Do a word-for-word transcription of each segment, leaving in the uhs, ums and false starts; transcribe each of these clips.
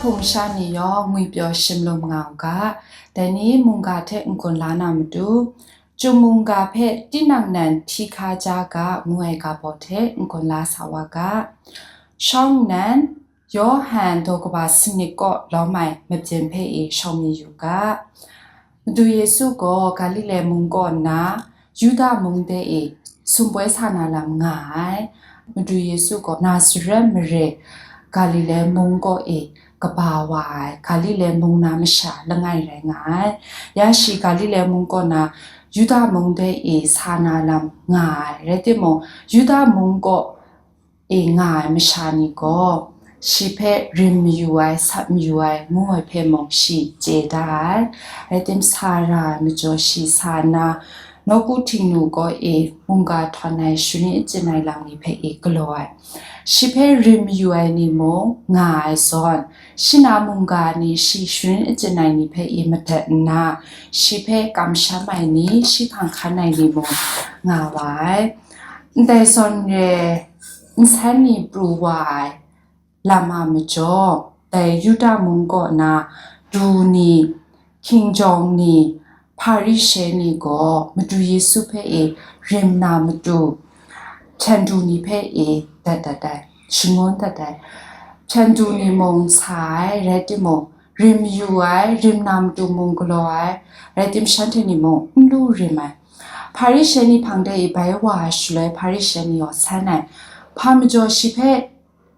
Hpung sha ni yawng ngwipyaw shim lum nga u ga, dai ni mungga hte n-gun la na matu, Chyum mungga hpe tinang nan hti hka ja ga ngu ai ga baw hte n-gun la sa wa ga. Shawng nnan, Yawhan daw kaba sanit kaw lawm ai mabyin hpe e shawng mi yu ga. Madu Yesu gaw Galile mung kaw nna, Yuda mung de e sumpoi sa na lam nga ai. Madu Yesu gaw Nazaret mare Galile mung kaw e kaba wa ai, Galile mung na masha langai rai nga ai. Ya shi Galile mung kaw na Yuda mung de e sa na lam nga ai. Rai timung, Yuda mung kaw e nga ai masha ni gaw, shi hpe rim mayu ai, sat mayu ai, ngu ai hpe mung shi chye da ai. Rai tim, sa ra ai majaw, shi sa nna, nawku Htingnu kaw e mungga htawn ai, sharin achyin ai lam ni hpe e galaw ai. Shi hpe rim mayu ai ni mung nga ai zawn, shi na mungga ni shi sharin achyin ai ni hpe e madat nna, shi hpe kamsham ai ni, shi hpang hkan ai ni mung nga wa ai. Ndai zawn re nsan ni pru wa ai lam a majaw, dai Yuda mung kaw na du ni, hkinjawng ni, Hparishe ni gaw Madu Yesu hpe e rim na matu, hpyen du ni hpe e dat dat ai, shangun dat ai. Hpyen du ni mung sa ai, rai timung, rim yu ai, rim na matu mung galaw ai, rai tim, shanhte ni mung n lu rim ai. Hparishe ni hpang de e bai wa ai shaloi, Hparishe ni gaw san ai, hpa majaw shi hpe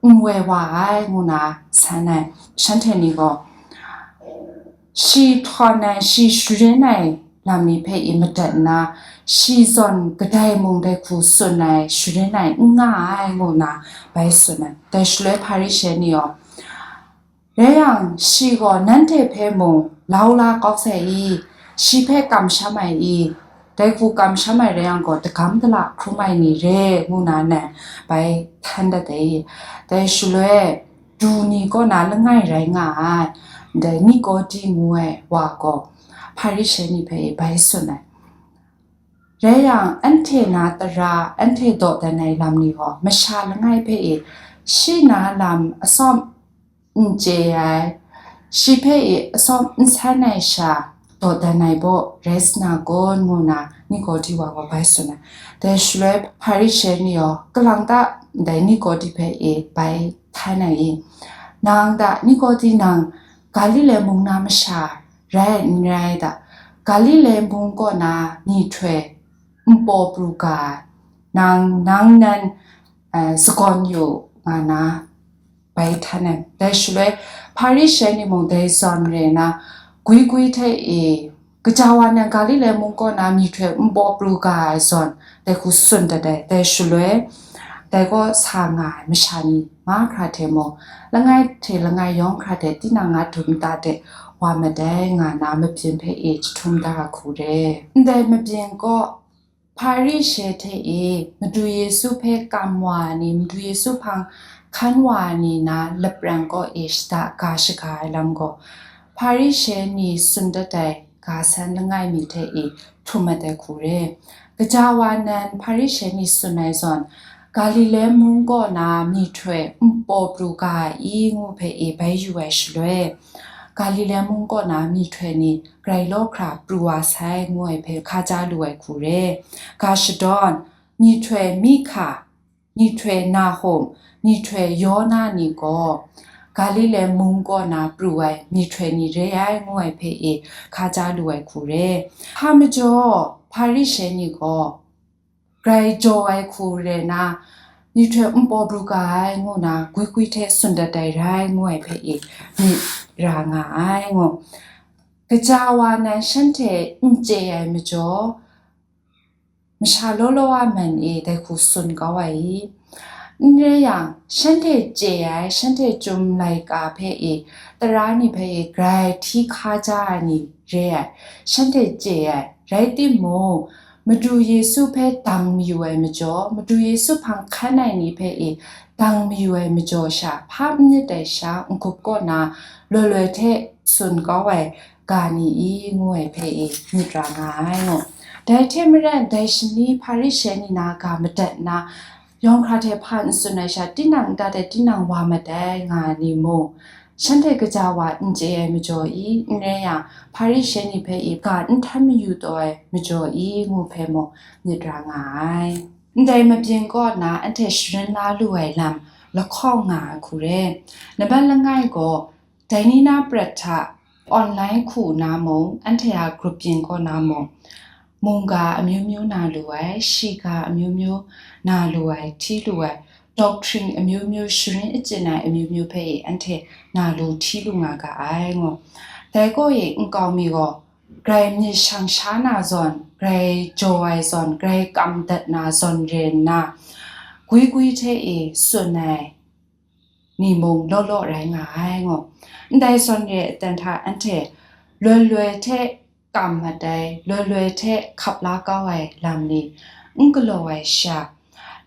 n woi wa ai, ngu na san ai. Shanhte ni gaw, shi htawn ai, shi sharin ai lam ni hpe e madat nna, shi zawn kadai mung dai hku tsun ai, sharin ai n nga ai, ngu na bai tsun ai. Dai shaloi Hparishe ni gaw, rai yang, shi gaw nanhte hpe mung lau la kau sai i, shi hpe kamsham ai i, dai hku kamsham ai rai yang gaw, dagam dala hkrum ai ni re, ngu na nan bai htan dat ai. Dai shaloi, du ni kaw na langai rai nga ai, dai Nikodi ngu ai wa gaw, Hparishe ni hpe bai tsun ai. Rai yang, anhte na tara, anhte dawdan ai lam ni gaw, masha langai hpe e, shi na lam atsawm n chye ai, shi hpe e atsawm n san ai sha, dawdan ai baw rai sa na kun, ngu na Nikodi wa gaw bai tsun ai. Dai shaloi Hparishe ni gaw, kalang ta ndai Nikodi hpe e bai htan ai i, nang ta, Nikodi, nang Galile mung na masha rai n rai ta? Galile mung kaw na myihtoi npaw pru ga ai, nang, nang nan, eh, sagawn yu, nga na bai htan ai. Dai shaloi Hparishe ni mung dai zawn re na, gwi gwi hte e, kaja wa nan Galile mung kaw na myihtoi npaw pru ga ai zawn, dai hku tsun dat ai. Dai shaloi, dai kaw sa nga ai masha ni mahkra hte mung, langai hte langai yawng hkra hte tinang a dum nta de wa mat ai, nga na mabyin hpe e jahtum da ai hku re. Ndai mabyin kaw, Hparishe hte e Madu Yesu hpe kam wa ai ni, Madu Yesu hpang hkan wa ai ni na lapran kaw e shada ga shaga ai lam gaw, Hparishe ni tsun dat ai ga san langai mi hte e htum mat ai hku re. Kaja wa nan Hparishe ni tsun ai zawn, Galile mung kaw na myihtoi npaw pru ga ai i ngu hpe e bai yu ai shaloi, Galile mung kaw na myihtoi ni grai law hkra pru wa sai ngu ai hpe hkaja lu ai hku re. Ga shadawn, myihtoi Mihka, myihtoi Nahum, myihtoi Yona ni gaw Galile mung kaw na pru ai myihtoi ni re ai ngu ai hpe e hkaja lu ai hku re. Hpa majaw, Hparishe ni gaw grai jaw ai hku re na, myihtoi npaw pru ga ai ngu na gwi gwi hte tsun dat ai rai ngu ai hpe e myit ra nga ai ngu. Kaja wa nan shanhte n chye ai majaw, masha law law a man e dai hku tsun kau ai i? N rai yang, shanhte chye ai, shanhte chyum laika hpe e, tara ni hpe e grai hti hkaja ai ni re ai, shanhte chye ai. Rai timung, Madu Yesu hpe dang mayu ai majaw, Madu Yesu hpang hkan ai ni hpe e dang mayu ai majaw sha, hpa n myit ai sha, n-gup kaw na loi loi hte tsun kau ai ga ni i, ngu ai hpe e myit ra nga ai ngu. Dai hte maren, dai shani Hparishe ni na ga madat nna, yawng hkra hte hpa n tsun ai sha, tinang nta de tinang wa mat ai, nga ai ni mung, Shanhte kaja wa n chye ai majaw i, n rai yang, Hparishe ni hpe i ga n htan mayu taw ai majaw i, ngu hpe mung myit ra nga ai. Ndai mabyin kaw na anhte sharin la lu ai lam lahkawng nga ai hku re. Nambat langai gaw, dai ni na prat hta online hku na mung, anhte a grup yin kaw na mung, mungga amyu myu na lu ai, shiga amyu myu na lu ai, hti lu ai, doctrine amyu myu, sharin achyin ai amyu myu hpe i anhte na lu hti lu nga ga ai ngu. Dai gaw i nkau mi gaw, grai myit shang sha na zawn, grai jaw ai zawn, grai kam dat na zawn re nna, gwi gwi hte i tsun ai ni mung law law rai nga ai ngu. Ndai zawn re aten hta anhte loi loi hte kam mat ai, loi loi hte hkap la kau ai lam ni n galaw ai sha,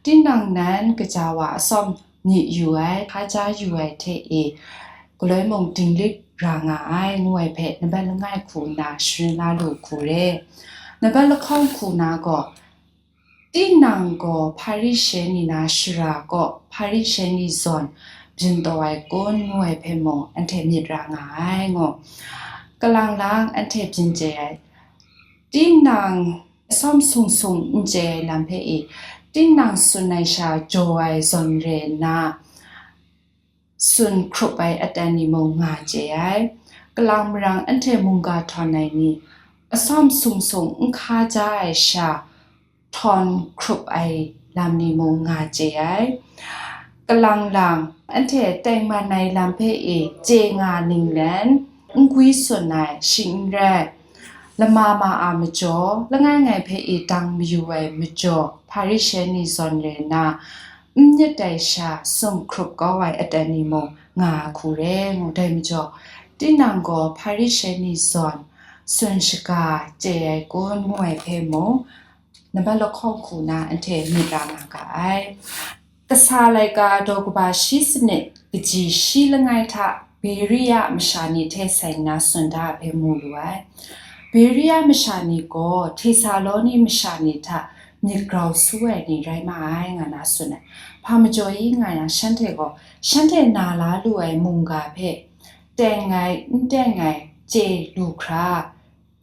tinang nan kaja wa asawm myit yu ai, hkaja yu ai hte e, galoi mung dinglik ra nga ai, ngu ai hpe nambat langai hku nna sharin la lu hku re. Nambat lahkawng hku na gaw, tinang gaw Hparishe ni na shara kaw Hparishe ni zawn byin taw ai kun, ngu ai hpe mung anhte myit ra nga ai, ngu. Kalang lang anhte byin chye ai, tinang asawm sung sung n chye ai lam hpe i, tinang tsun ai sha jaw ai zawn re nna, tsun hkrup ai aten ni mung nga chye ai. Kalang marang anhte mungga htawn ai ni, asawm sung sung n hkaja ai sha htawn hkrup ai lam ni mung nga chye ai. Kalang lang anhte tengman ai lam hpe i chye nga ninglen, n gwi tsun ai, shing n rai, lama ma a majaw, langai ngai hpe i dang mayu ai majaw, Hparishe ni zawn re nna, n myit ai sha sum hkrup kau ai aten ni mung nga ai hku re ngu. Dai majaw, tinang gaw Hparishe ni zawn tsun shaga chye ai kun, ngu ai hpe mung, nambat lahkawng hku na anhte myit ra nga ga ai. Kasa laika daw kaba shi sanit kaji shi langai hta Beria masha ni hte sai nna tsun da ai hpe mu lu ai. Beria masha ni gaw Htesaloni masha ni hta myit grau su ai ni rai ma ai, nga na tsun ai. Hpa majaw i nga yang, shanhte gaw shanhte na la lu ai mungga hpe teng ai, n teng ai, chye lu hkra,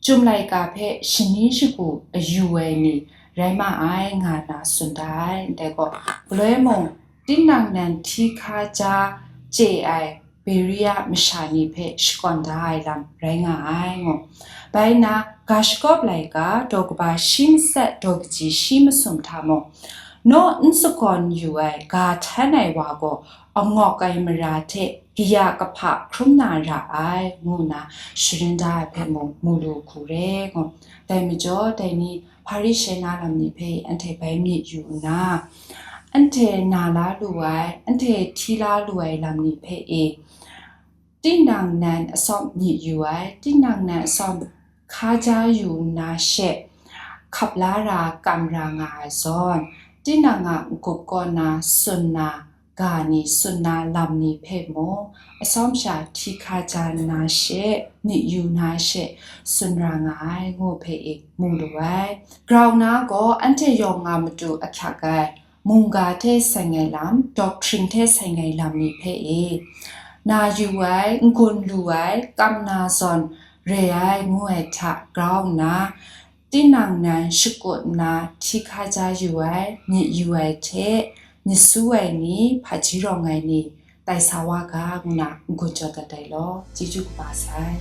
Chyum laika hpe shani shagu a yu ai ni rai ma ai, nga na tsun da ai. Ndai gaw, galoi mung, tinang nan hti hkaja chye ai Beria masha ni hpe shakawn da ai lam rai nga ai, ngu. Bai nna, ga shakawp laika daw kaba shi matsat daw kaji shi masum hta mung, naw n sagawn yu ai ga htan ai wa gaw, angawk ai mara hte kaya kahpa hkrum na ra ai, ngu nna sharin da ai hpe mung mu lu hku re, ngu. Dai majaw, dai ni Hparishe na lam ni hpe anhte bai myit yu nna, anhte na la lu ai, anhte hti la lu ai lam ni hpe e, tinang nan asawm myit yu ai, tinang nan asawm hkaja yu nna she, hkap la ra, kam ra nga ai zawn, tinang a n-gup kaw na tsun na ga ni, tsun na lam ni hpe mung, asawm sha hti hkaja nna she, myit yu na she, tsun ra nga ai, ngu hpe e mu lu ai. Grau na gaw anhte yawng nga matu ahkyak ai, mungga hte seng ai lam, doctrine hte seng ai lam ni hpe e, na yu ai, n-gun lu ai, kam na zawn re ai, ngu ai hta grau nna, tinang nan shakut nna hti hkaja yu ai, myit yu ai hte, myit su ai ni, hpaji rawng ai ni, tai sa wa ga, ngu na n-gun jaw dat ai law, chyeju kaba sai.